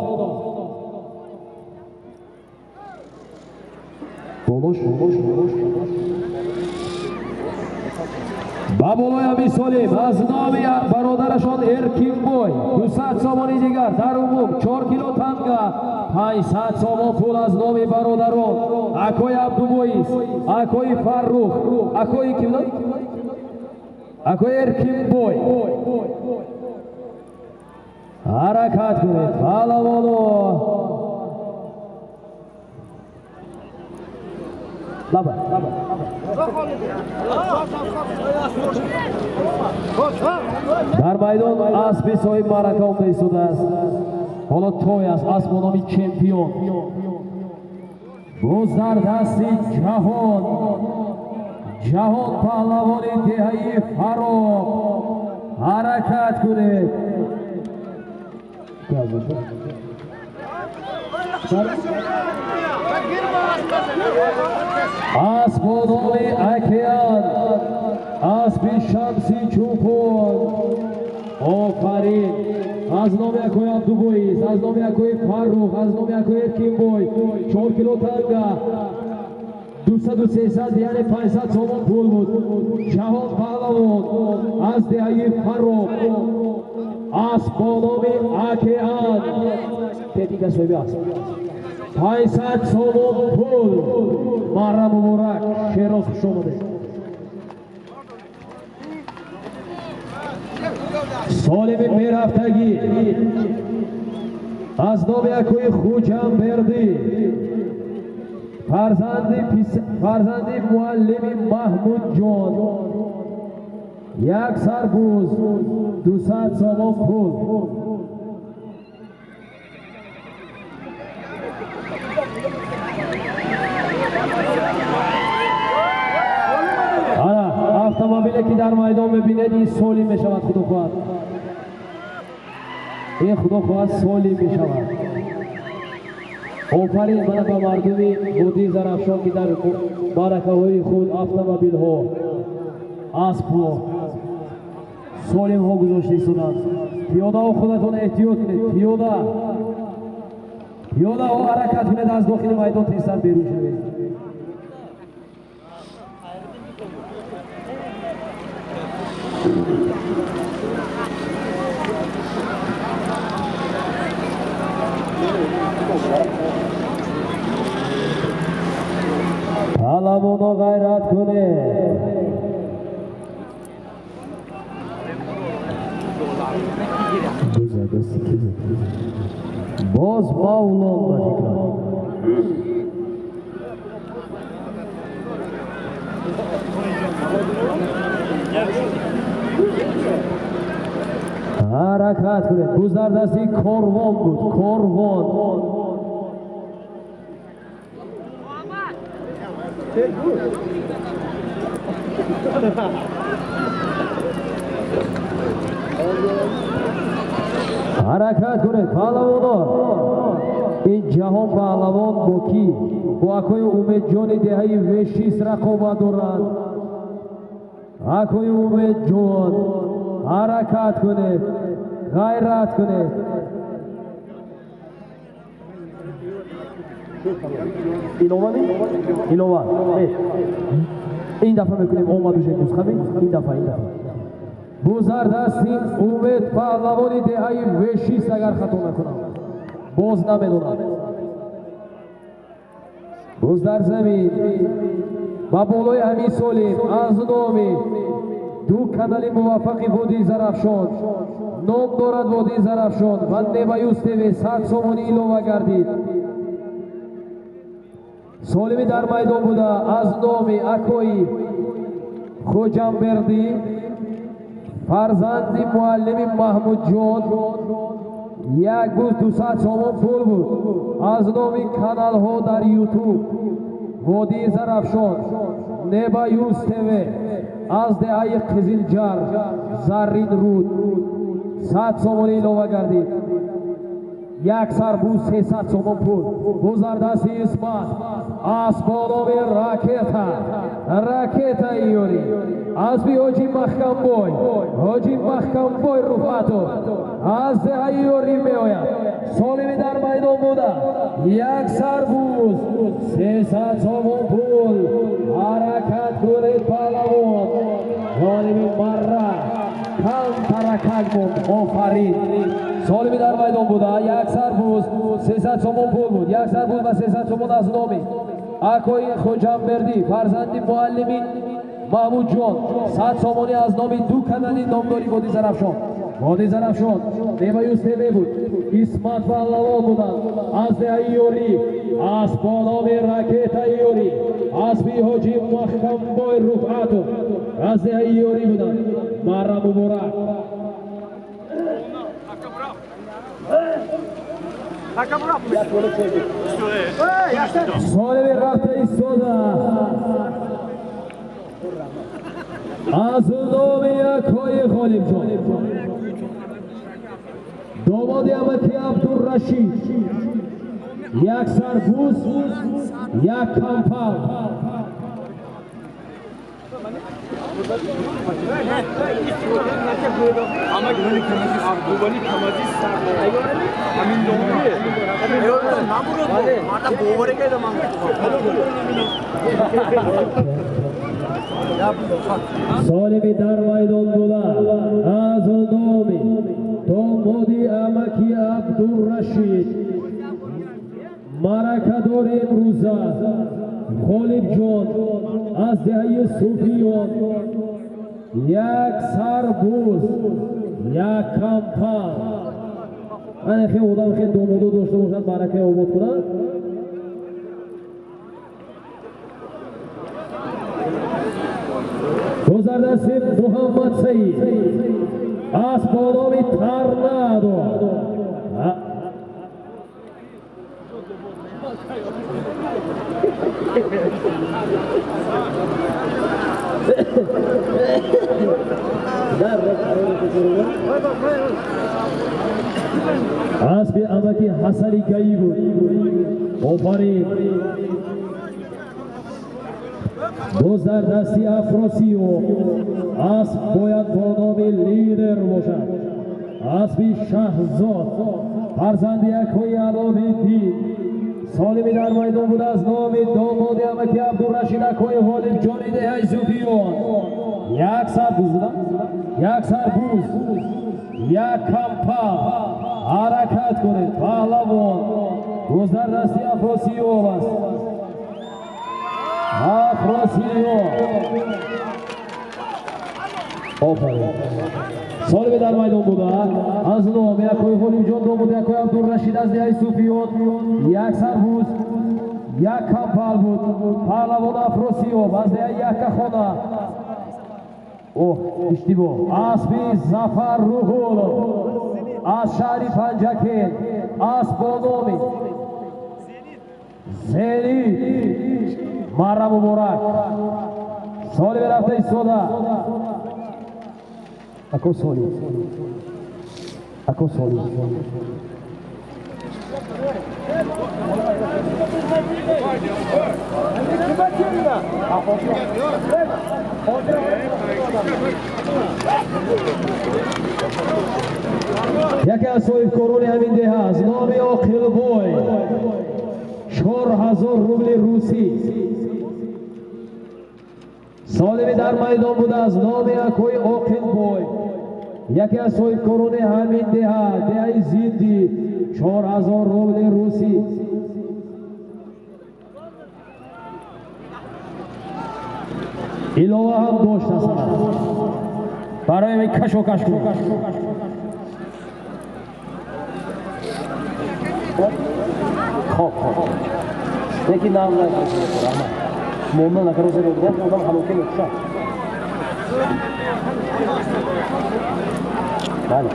Ба болои ҳамин Солим аз номи бародарашон Эркинбой 200 сомони дигар, дар умум 4 кило танга, 500 сомон пул аз номи бародарон акои Абдубоис, акои Фаррух, акои ким? Акои Эркинбой. Ҳаракат кунед паҳлавоно. Лаба. Дар майдон аспи соҳиб маърака омада истодааст. Ҳоло той аст, асп бо номи чемпион. Боз дар дасти Ҷаҳон, Ҷаҳон паҳлавони деҳаи Фароб. Ҳаракат кунед. Асп бо номи Океан, аспи Шамси Чӯпон. Офарин! Аз номи акои Абдубоиз, аз номи акои Фаррух, аз номи акои Эркинбой 4 кило танга, 200-300, яъне 500 сомон пул буд. Ҷаҳон Паҳлавон аз деҳаи Фаррух, асп бо номи Океан, тетика соҳиби асп, 500 сомон пул. Марра муборак, Шероз, хуш омадед. Солими мерафтагӣ аз номи акои Хуҷамбердӣ, фарзанди муаллими Маҳмудҷон, як сарбуз, 200 сомон пул. Ана автомобиле ки дар майдон мебинед, ин солим мешавад, худо хоҳад. Ин худо хоҳад солим мешавад. Офарин мана ба мардуми Водии Зарафшон, ки дар маъракаҳои худ автомобилҳо, аспҳо, солимҳо гузошта истоданд. Пиёдаҳо, худатон эҳтиёт кунед, пиёда, пиёдаҳо ҳаракат кунед, аз дохили майдон тезтар берун шавед. Паҳлавоно, ғайрат кунед. Боз Мавлон ба фикрам. Ҳаракат кунед. Буз дар дасти Корвон буд, Корвон. Ҳаракат кунед, паҳлавоно. Ин Ҷаҳон Паҳлавон бо кӣ? Бо акои Умедҷони деҳаи Вешис рақобат дорад. Акои Умедҷон, ҳаракат кунед, ғайрат кунед. Илова? Илова. Ин дафъа мекунем омаду жекусхами. Ин дафъа, ин дафъа. Бузар дасти Умед Паҳлавони деҳаи Вешис, агар хато накунам. Боз намедонам. Буз дар замин ба болои ҳамин солим аз номи ду канали муваффақи Водии Зарафшон, ном дорад Водии Зарафшон ва Небаюз ТВ, 100 сомонӣ илова гардид. Солими дар майдон буда аз номи акои Хоҷамбердӣ, фарзанди муаллими Маҳмудҷон, як буз, 200 сомон пул буд. Аз номи каналҳо дар Ютуб Водии Зарафшон, Небаюз ТВ, аз деҳаи Қизилҷар, Заррин Руд, 100 сомонӣ илова гардид. Як сарбуз, 300 сомон пул. Буз дар дасти Исмат, асп бо номи Ракета, Ракета Иёрӣ, аспи ҳоҷи Маҳкамбой, ҳоҷи Маҳкамбой Руфатов аз деҳаи Ёрӣ меояд. Солими дар майдон буда, як сарбуз, 300 сомон пул. Ҳаракат кунед, паҳлавон. Ҷониби Марра камтаракак монд. Офарин! Солими дар майдон буда, як сарбуз, 300 сомон пул буд. Як сарбуз ва 300 сомон аз номи акои Хоҷамбердӣ, фарзанди муаллими Маҳмудҷон, 100 сомонӣ аз номи ду канали номдори Водии Зарафшон. Водии Зарафшон, Небаюз ТВ буд. Исмат Паҳлавон буданд аз деҳаи Ёрӣ, асп бо номи Ракета Ёрӣ, аспи ҳоҷи Маҳкамбой Руфъатов аз деҳаи Ёрӣ буданд. Марра муборак. Солими рафта истода аз номи акои Ғолибҷон, домоди амаки Абдуррашид, як сарбуз, як кампал. Солими дар майдон буда аз номи домоди амаки Абдуррашид маъракадори имрӯза Ғолибҷон аз деҳаи Суфиён як сарбуз, як кампал. Ана хел одам хел домодо дошта бошад, маъракаи обод кунад. Гузардасти Муҳаммад Саид аз бо номи Торнадо. Асби амаки Ҳасани Гаӣ буд. Офарин. Боз дар дасти Афросиё асб бояд бо номи Лидер бошад. Асби Шаҳзод, фарзанди якҳои Аловиддин. Солими дар майдон буда аз номи домоди амаки Абдурашид акои Ғолибҷони деҳаи Суфиён. Як сарбуз, як сарбуз, як кампал. Ҳаракат кунед, паҳлавон. Боз дар дасти Афросиёв аст. Афросиёв. Офарин. Солими дар майдон буда аз номи акои Ғолибҷон домоди акои Абдурашид аз деҳаи Суфиён як сарбуз, як кампал буд. Паҳлавон Афросиёв аз деҳаи Яккахона. Оҳ, иштибоҳ. Асби Зафар Руҳулов аз шаҳри Панҷакент, асб бо номи Зенит. Марра муборак. Солими рафта истода. Ако Солим. Ако Солим. Яке аз соҳибкорони ҳамин деҳа аз номи Оқилбой 4000 рубли русӣ. Солими дар майдон буда аз номи акои Оқилбой, яке аз соҳибкорони ҳамин деҳа, деҳаи Зиддӣ, 4000 рубли русӣ. Илова ҳам дошт ҳасан. Барои ҳамин кашокаш кунед. Хоб, хоб. Лекин нам раҳмат. Монда накароза одам ҳалока мекушад. Бале.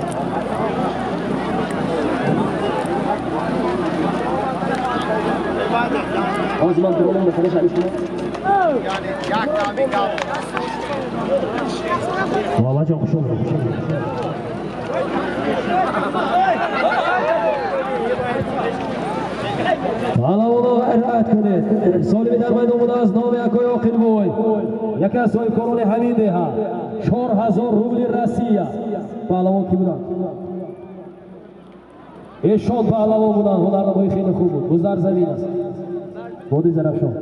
Ҳозир ман дурӯғ мехӯрам шумо. Бобаҷон хуш омадед. Паҳлавонро ғайрат кунед. Солими дар майдон буда аз номи акои Оқилбой, яке аз соҳибкорони ҳамин деҳа, 4000 рубли Россия. Паҳлавон кӣ буданд? Эшон паҳлавон буданд. Ҳунарнамои хеле хуб буд. Гузар замин аст. Боди Зарафшон.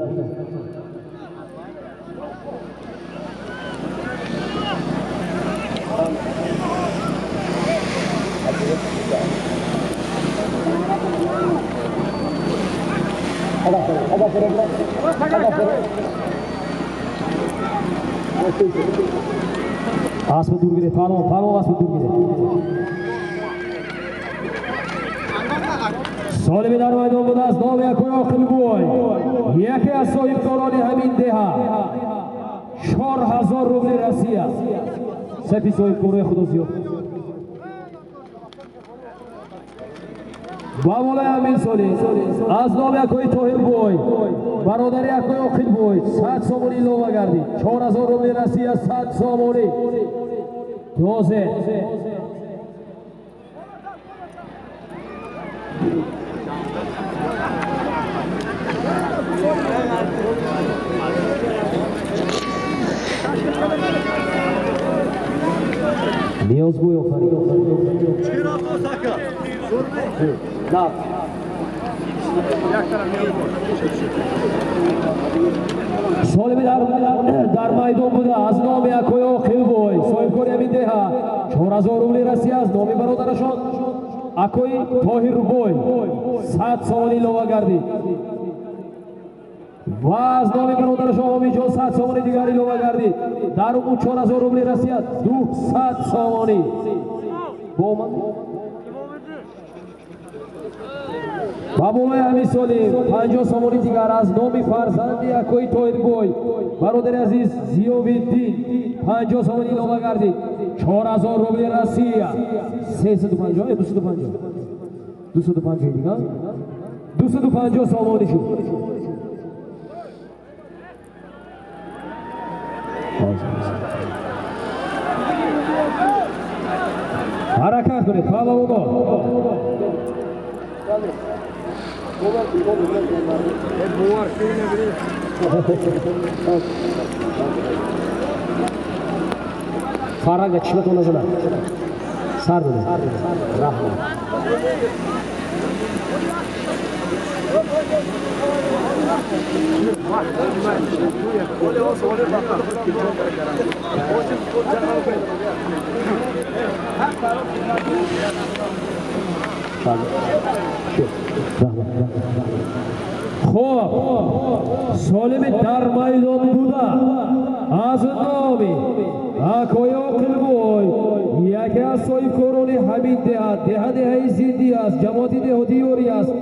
Асба дур гиред, паҳлавон, паҳлавон асба дур гиред. Солими дар майдон буда аз номи акои Оқилбой, яке аз соҳибкорони ҳамин деҳа, 4000 рубли Россия. Сафи соҳибкорои худо зиёд. Ба болои ҳамин соли аз номи акои Тоҳирбой, бародари акои Оқилбой, 100 сомонӣ илова гардид. 4000 рубли Россия, 100 сомонӣ. Тозе. Ниёзбой офарин. Солими дар майдон буда аз номи акои Оқилбой соҳибкори ҳамин деҳа 4000 рубли Россия аз номи бародарашон акои Тоҳирбой 100 сомонӣ илова гардид ва аз номи бародарашон Ҳомиҷон 100 сомонӣ дигар илова гардид. Дар умум 4000 рубли Россия 200 сомонӣ. Ба болои ҳамин солим 50 сомонӣ дигар аз номи фарзанди акои Тоҳирбой бародари азиз Зиёвиддин 50 сомонӣ илова гардид. 4000 рубли Россия 350 ё 250 250 дигар 250 сомонӣ шуд. Ҳаракат кунед паҳлавоно. Фарранга чишматон назанад. Сар додед. Раҳмат. Хоб, солими дар майдон буда аз номи акои Оқилбой яке аз соҳибкорони ҳамин деҳа, деҳа деҳаи зиндӣ аст, ҷамоати деҳотии ёрӣ аст,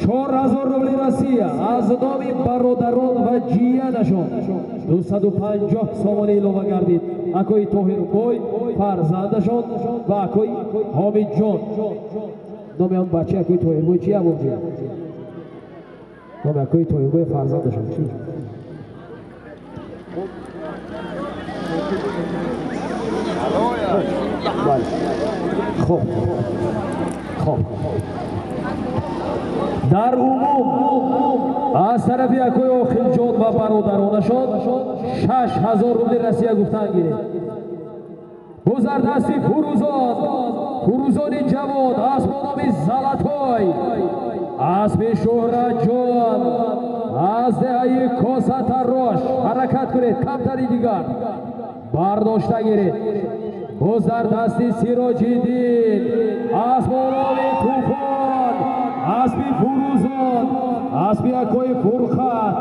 4000 рубли Россия аз номи бародарон ва ҷиянашон 250 сомонӣ илова гардид. Акои Тоҳирбой фарзандашон ва акои Ҳомидҷон. Номи он бача акои Тоҳирбой чи абоҷи? Номи акои Тоҳирбой фарзандашон чи? Бале. Хоб. Хоб. Дар умум аз тарафи акои Оқилҷон ва бародаронашон 6000 рубли Россия гуфтан гиред. Бузардасти Фурӯзон, Фурӯзони ҷавон аз номи Залатой, аспи Шӯҳратҷон аз деҳаи Косатарош. Ҳаракат кунед, камтари дигар бардошта гиред. Бузардасти Сироҷиддин аз номи Тӯфон, аспи Фурӯзон, аспи акои Фурқат.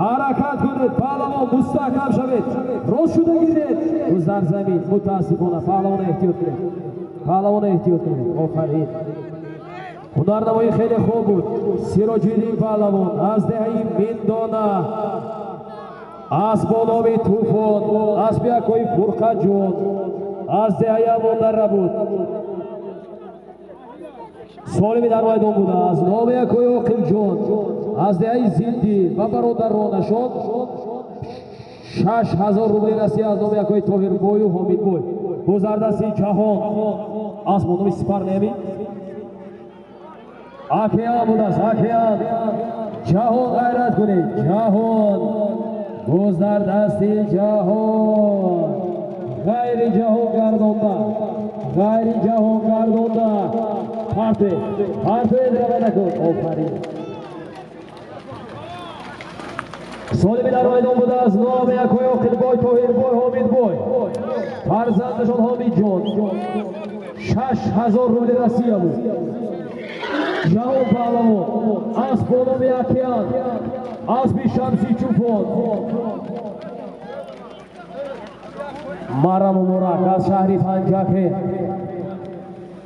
Ҳаракат кунед, паҳлавон мустаҳкам шавед, рост шуда гиред. Бузар замин, мутаассифона паҳлавона эҳтиёт кунед, паҳлавона эҳтиёт кунед. Офарин, ҳунарнамоӣ хеле хуб буд. Сироҷиддин паҳлавон аз деҳаи Миндона, асбо номи Тӯфон, аспи акои Фурқатҷон аз деҳаи Амондара буд. Солими дар майдон буда аз номи акои Оқилҷон аз деҳаи Зиндӣ ва бародаронашон 6000 рубли Россия аз номи акои Тоҳирбою Ҳомидбой. Бузардасти Ҷаҳон аз номи Сипар неми Океан будааст. Океан Ҷаҳон, ғайрат кунед. Ҷаҳон, бузардасти Ҷаҳон, ғайри ҷаҳон гардонда, ғайри ҷаҳон гардонда. Партуе, партуе, драва накун. Офарин. Солими дар майдон буда аз номи акои Оқилбой, Тоҳирбой, Ҳомидбой фарзандашон Ҳомидҷон 6000 рубли Россия буд. Ҷаҳон паҳлавон асп бо номи Океан, аспи Шамси Чӯпон. Мара муборак аз шаҳри Панҷакент.